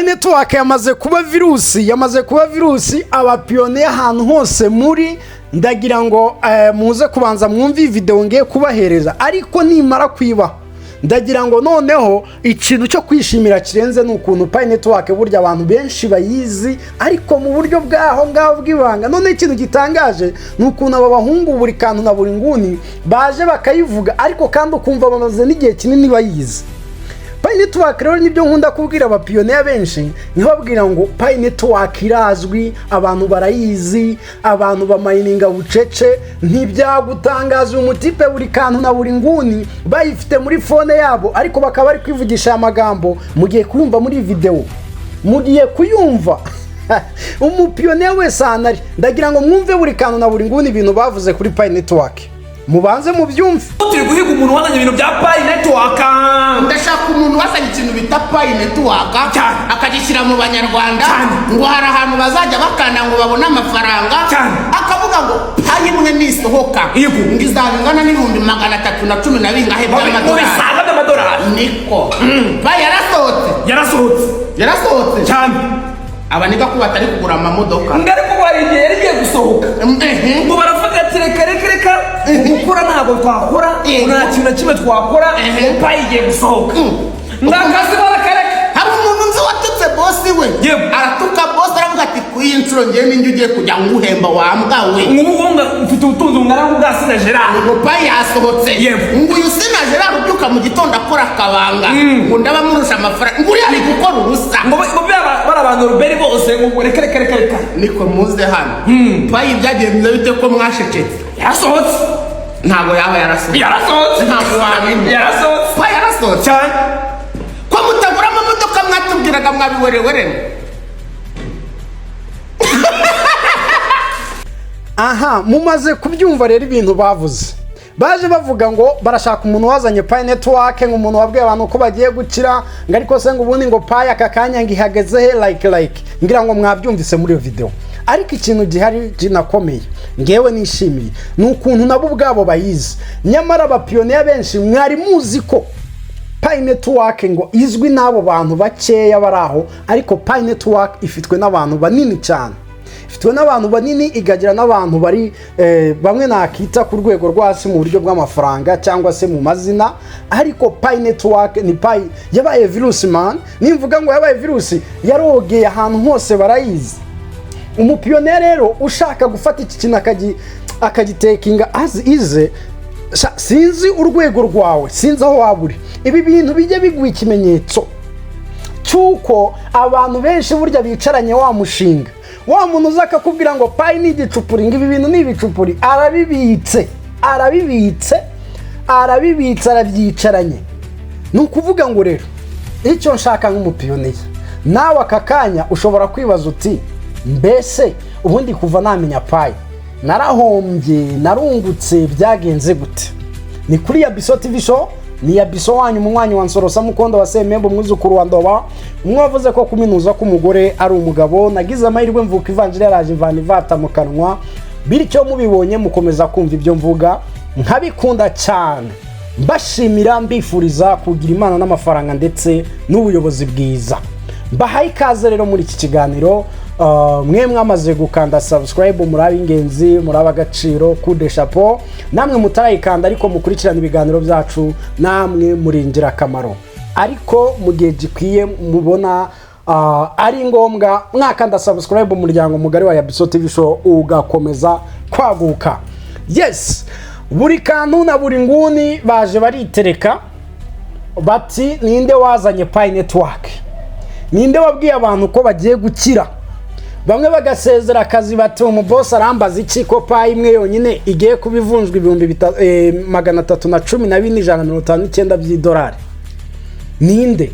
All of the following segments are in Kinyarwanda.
Pi Network yamaze kuba virusi, yamaze kuba virusi. Abapiyoniye ahantu hose muri, ndagira ngo muze kubanza mwumve iyi videwo ngiye kubahereza. Ariko nimara kwiba, ndagira ngo noneho ikintu cyo kwishimira kirenze ni ukuntu Pi Network burya abantu benshi bayizi, ariko mu buryo bw'aho ngaho bw'ibanga. Noneho ikintu gitangaje ni ukuntu aba bahungu buri kantu na buri nguni baje bakayivuga, ariko kandi ukumva bamaze n'igihe kinini bayizi. Pi Network rero, nibyo nkunda kubwira abapiyoniya benshi, nkababwira ngo Pi Network irazwi, abantu barayizi, abantu bamayininga bucece. Ntibyagutangaza uyu mutipe buri kantu na buri nguni bayifite muri phone yabo, ariko bakaba bari kwivugisha aya magambo mugiye kuyumva muri iyi videwo, mugiye kuyumva. Umupiyoniya wese ahantu ari, ndagira ngo mwumve buri kantu na buri nguni ibintu bavuze kuri Pi Network, mubanze mubyumve. Turi guhiga umuntu wazanye ibintu bya Pi Network. Ndashaka umuntu wazanye ikintu bita Pi Network Cyane. akagishyira mu Banyarwanda, Cyane. ngo hari ahantu bazajya bakanda ngo babone amafaranga. Cyane. Akavuga ngo Pi imwe nisohoka, ngo izaba ingana n'ibihumbi 310 na bingahe mu by'amadolari. Bisaga by'amadolari. Niko Pi yarasohotse. Yarasohotse. Yarasohotse. Cyane. Abaniga ko batari kugura amamodoka. Ngo ariko ngo hari igihe yari igiye gusohoka, ngo baravuga ati: "Reka, reka, reka, gukora ntabwo twakora, nta kintu na kimwe twakora, ngo Pi igiye gusohoka." Ngo akazi barakareka. Hari umuntu nzi watutse boss we. Aratuka boss, aravuga ati: "Ku iyi nshuro ngewe ninjye ugiye kujya nguhemba, wa mbwa we." Ngubu ngo mfite ubutunzi bungana nk'ubwa Sina Gerard. Ngo Pi yasohotse. Ngo uyu Sina Gerard ubyuka mu gitondo akora akabanga, ngo ndaba murusha amafaranga, ngo uriya ari gukora ubusa. Ngo bari abantu ruberi bose, ngo reka, reka, reka, reka. Niko muze hano, Pi byagenze bite ko mwashecetse? Yarasohotse. Ntabwo yaba yarasohotse. Yarasohotse. Ntabwo wabimenya. Yarasohotse. Pi yarasohotse? Cyane. Ko mutagura amamodoka mwatubwiraga, mwabiwerewerene? Aha mumaze kubyumva rero ibintu bavuze. Baje bavuga ngo barashaka umuntu wazanye Pi Network, ngo umuntu wabwiye abantu ko bagiye gukira, ngo ariko se ngo ubundi ngo Pi aka kanya ngo ihageze he? Like ngira ngo mwabyumvise muri iyo video. Ariko ikintu gihari kinakomeye ngewe nishimiye ni ukuntu nabo ubwabo bayizi. Nyamara abapiyoniya benshi mwari muzi ko Pi Network ngo izwi n'abo bantu bakeya bari aho, ariko Pi Network ifitwe n'abantu banini cyane, ifitwe n'abantu banini, ikagira n'abantu bari bamwe nakita ku rwego rwo hasi mu buryo bw'amafaranga cyangwa se mu mazina. Ariko Pi Network ni Pi yabaye virusi man. Nimvuga ngo yabaye virusi, yarogeye ahantu hose, barayizi. Umupiyoneri rero ushaka gufata iki kintu akagitekinga as ize, sinzi urwego rwawe, sinzi aho waba uri. Ibi bintu bijya biguha ikimenyetso cy'uko abantu benshi burya bicaranye wa mushinga. Wa muntu uza akakubwira ngo Pi ni igicupuri, ngo ibi bintu ni ibicupuri, arabibitse, arabibitse, arabibitse, arabyicaranye. Ni ukuvuga ngo rero icyo nshaka nk'umupiyoniya, nawe aka kanya ushobora kwibaza uti: "Mbese ubundi kuva namenya Pi narahombye, narungutse, byagenze gute?" Ni kuri ya Biso TV Show, ni ya Biso wanyu, umunywanyi wa Nsorosa Mukondo wa Semembe, umwuzukuru wa Ndoba, umwe wavuze ko kuminuza k'umugore ari umugabo. Nagize amahirwe mvuka ivanjiri yaraje imvana ivata mu kanwa, bityo mubibonye mukomeza kumva ibyo mvuga nkabikunda cyane. Mbashimira, mbifuriza kugira Imana n'amafaranga ndetse n'ubuyobozi bwiza. Mbahaye ikaze rero muri iki kiganiro. Mwe mwamaze gukanda subscribe, muri ab'ingenzi, muri ab'agaciro, kude chapeau. Namwe mutarayikanda ariko mukurikirana ibiganiro byacu, namwe muri ingirakamaro. Ariko mu gihe gikwiye mubona ari ngombwa mwakanda subscribe, umuryango mugari wa Yabiso TV Show ugakomeza kwaguka. Yes, buri kantu na buri nguni baje baritereka bati: "Ninde wazanye Pi Network? Ninde wabwiye abantu ko bagiye gukira?" Bamwe bagasezera akazi bati: "Umubosi arambaza iki ko Pi imwe yonyine igiye kuba ivunjwa 314,159 by'idolari? Ninde?"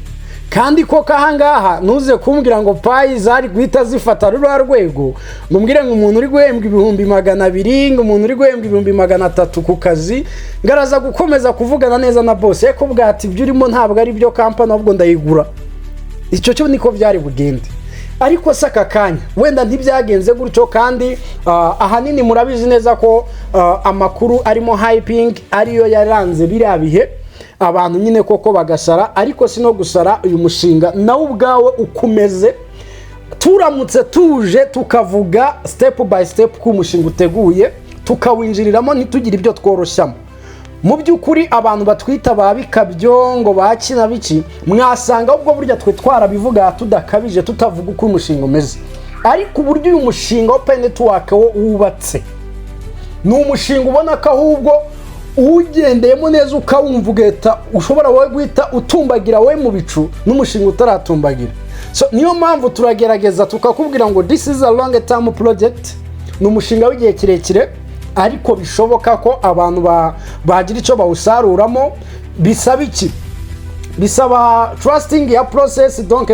Kandi koko ahangaha ntuze kumbwira ngo Pi zari guhita zifata ruriya rwego, ngo umbwire ngo umuntu uri guhembwa 200,000, ngo umuntu uri guhembwa 300,000 ku kazi, ngo araza gukomeza kuvugana neza na boss ye ko ati: "Ibyo urimo ntabwo ari byo, company ahubwo ndayigura." Icyo cyo niko byari bugende. Ariko se aka kanya wenda ntibyagenze gutyo. Kandi ahanini murabizi neza ko amakuru arimo hyping ariyo yaranze biriya bihe. Abantu nyine koko bagasara, ariko si no gusara, uyu mushinga nawe ubwawe ukomeze. Turamutse tuje tukavuga step by step ko umushinga uteguye, tukawinjiriramo, ntitugire ibyo tworoshyamo, mu by'ukuri abantu batwita ba bikabyo ngo bakina biki, mwasanga ubwo burya twe twarabivuga tudakabije, tutavuga uko umushinga umeze. Ariko uburyo uyu mushinga wa Pi Network wo wubatse, ni umushinga ubona ko ahubwo uwugendeyemo neza ukawumva, ugahita ushobora wowe guhita utumbagira wowe mu bicu n'umushinga utaratumbagira. So niyo mpamvu turagerageza tukakubwira ngo this is a long term project, ni umushinga w'igihe kirekire, ariko bishoboka ko abantu bagira icyo bawusaruramo. Bisaba iki? Bisaba trusting ya process, donc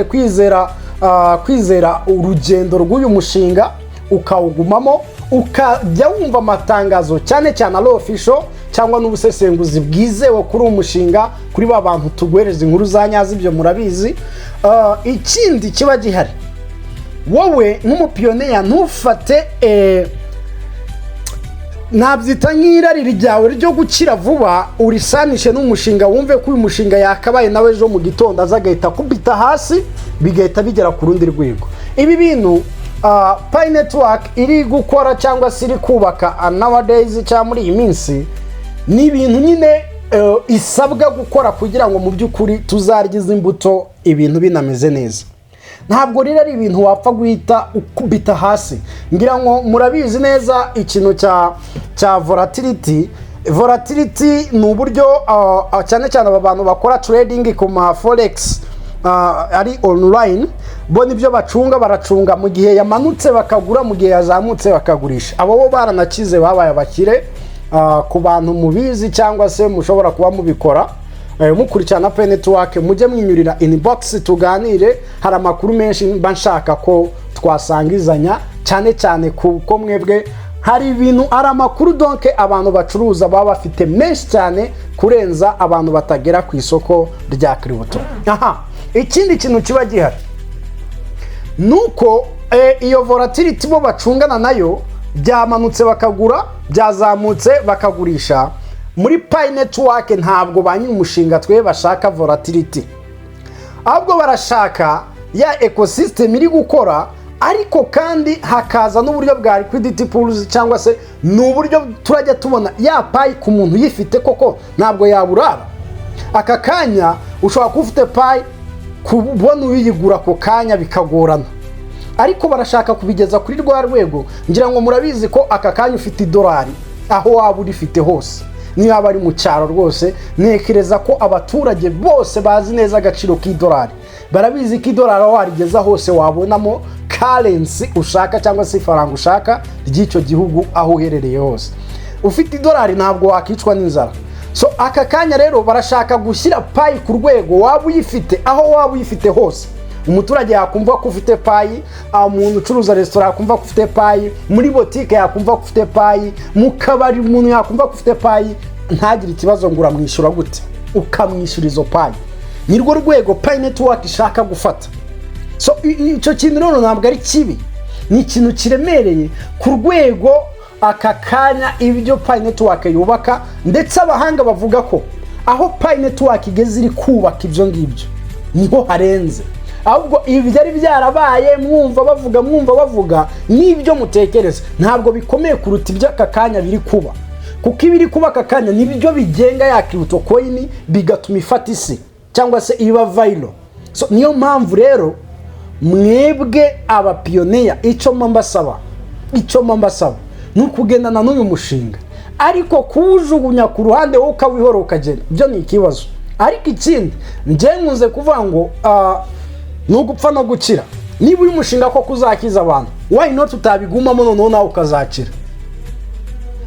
kwizera urugendo rw'uyu mushinga, ukawugumamo, ukajya wumva amatangazo, cyane cyane ari official, cyangwa n'ubusesenguzi bwizewe kuri uwo mushinga, kuri ba bantu tuguhereza inkuru za nyazo, ibyo murabizi. Ikindi kiba gihari, wowe nk'umupioneer ntufate nabyita nk'irari ryawe ryo gukira vuba, urisanishe n'umushinga, wumve ko uyu mushinga yakabaye nawe ejo mu gitondo aza agahita akubita hasi, bigahita bigera ku rundi rwego. Ibi bintu Pi Network iri gukora cyangwa se iri kubaka nowadays cyangwa muri iyi minsi, ni ibintu nyine isabwa gukora kugira ngo mu by'ukuri tuzarye izi mbuto ibintu binameze neza. Ntabwo rero ari ibintu wapfa guhita ukubita hasi. Ngira ngo murabizi neza ikintu cya volatility. Volatility ni uburyo cyane cyane aba bantu bakora trading ku ma forex ari online, bo nibyo bacunga. Baracunga mu gihe yamanutse bakagura, mu gihe yazamutse bakagurisha. Abo bo baranakize, babaye abakire. Ku bantu mubizi cyangwa se mushobora kuba mubikora, mukurikirana Pi Network, mujye mwinyurira inbox tuganire. Hari amakuru menshi mba nshaka ko twasangizanya, cyane cyane kuko mwebwe hari ibintu, hari amakuru, donc abantu bacuruza baba bafite menshi cyane kurenza abantu batagera ku isoko rya crypto. Aha ikindi kintu kiba gihari nuko iyo volatility bo bacungana nayo, byamanutse bakagura, byazamutse bakagurisha. Muri Pi Network ntabwo ba nyir'umushinga twe bashaka volatility, ahubwo barashaka ya ecosystem iri gukora, ariko kandi hakaza n'uburyo bwa liquidity pools, cyangwa se ni uburyo turajya tubona ya Pi ku muntu uyifite koko ntabwo yaburara. Aka kanya ushobora kuba ufite Pi, kubona uyigura ako kanya bikagorana, ariko barashaka kubigeza kuri rwa rwego. Ngira ngo murabizi ko aka kanya ufite idolari, aho waba urifite hose, niyo yaba ari mu cyaro rwose, ntekereza ko abaturage bose bazi neza agaciro k'idolari. Barabizi ko idolari aho warigeza hose wabonamo currency ushaka cyangwa se ifaranga ushaka ry'icyo gihugu. Aho uherereye hose ufite idolari ntabwo wakicwa n'inzara. So aka kanya rero barashaka gushyira Pi ku rwego waba uyifite, aho waba uyifite hose, umuturage yakumva ko ufite Pi, umuntu ucuruza resitora yakumva ko ufite Pi, muri botike yakumva ko ufite Pi, mu kabari umuntu yakumva ko ufite Pi, ntagire ikibazo ngo uramwishyura gute, ukamwishyura izo Pi. Nirwo rwego Pi Network ishaka gufata. So icyo kintu rero ntabwo ari kibi, ni ikintu kiremereye ku rwego aka kanya ibyo Pi Network yubaka. Ndetse abahanga bavuga ko aho Pi Network igeze iri kubaka ibyo ngibyo niho harenze ahubwo ibi byari byarabaye. Mwumva bavuga, mwumva bavuga n'ibyo mutekereza, ntabwo bikomeye kuruta iby'aka kanya biri kuba, kuko ibiri kuba aka kanya nibyo bigenga ya crypto coin, bigatuma ifata isi cyangwa se iba viral. So niyo mpamvu rero mwebwe abapioneer, icyo mba mbasaba ni ukugendana n'uyu mushinga, ariko kuwujugunya ku ruhande wowe ukawihora ukagenda, byo ni ikibazo. Ariko ikindi njye nkunze kuvuga ngo ni ugupfa no gukira. Niba uyu mushinga koko uzakiza abantu, why not utabigumamo noneho nawe ukazakira?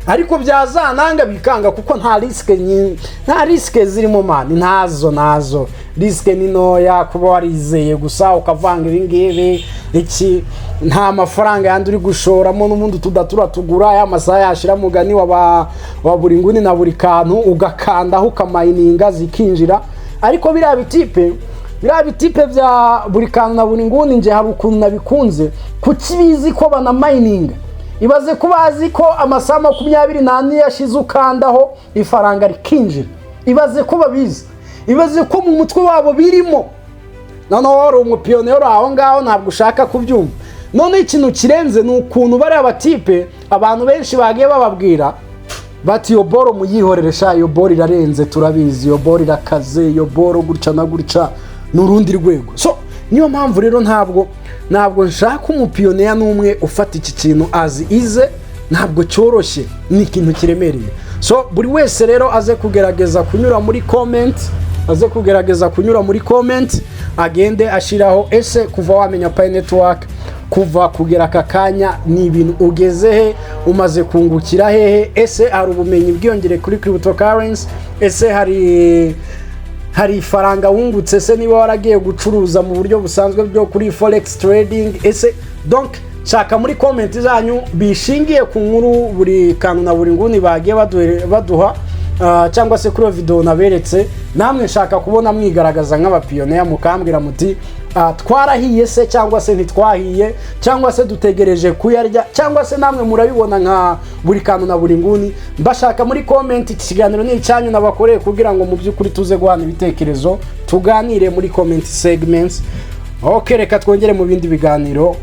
Ariko byazananga bikanga, kuko nta risk zirimo man, ntazo nazo. Risk ni ntoya kuba warizeye gusa ukavanga ibi ngibi iki, nta mafaranga yandi uri gushoramo, n'ubundi tudatura tugura ya masaha yashira, mugani wa buri nguni na buri kantu ugakandaho ukamayininga zikinjira. Ariko biriya bitipe bya buri kantu na buri nguni, nje hari ukuntu nabikunze. Kuki bizi ko banamayininga? Ibaze ko bazi ko amasaha 24 yashize ukandaho ifaranga rikinjira. Ibaze ko babizi, ibaze ko mu mutwe wabo birimo. Noneho wari umupiyoneri aho ngaho, ntabwo ushaka kubyumva. Noneho ikintu kirenze ni ukuntu bariya batipe, abantu benshi bagiye bababwira bati: "Iyo boro muyihorere sha, iyo boro irarenze, turabizi, iyo boro irakaze, iyo boro gutya na gutya, ni urundi rwego." So niyo mpamvu rero ntabwo nshaka umupiyoneri n'umwe ufata iki kintu azi ize. Ntabwo cyoroshye, ni ikintu kiremereye. So buri wese rero aze kugerageza kunyura muri comment, aze kugerageza kunyura muri comment, agende ashyiraho: ese kuva wamenya Pi Network, kuva kugera aka kanya, ni ibintu ugeze he? Umaze kungukira hehe? Ese hari ubumenyi bwiyongere kuri cryptocurrency? Ese hari ifaranga wungutse se niba waragiye gucuruza mu buryo busanzwe bwo kuri forex trading? Ese donc shaka muri comment zanyu bishingiye ku nkuru, buri kantu na buri nguni bagiye baduha, cyangwa se kuri iyo video naberetse. Namwe nshaka kubona mwigaragaza nk'abapiyoneri, mukambwira muti: "Twarahiye se, cyangwa se ntitwahiye, cyangwa se dutegereje kuyarya, cyangwa se namwe murabibona nka buri kantu na buri nguni." Mbashaka muri comment. Iki kiganiro ni icyanyu nabakoreye kugira ngo mu by'ukuri tuze guhana ibitekerezo, tuganire muri comment segments. Ok, reka twongere mu bindi biganiro.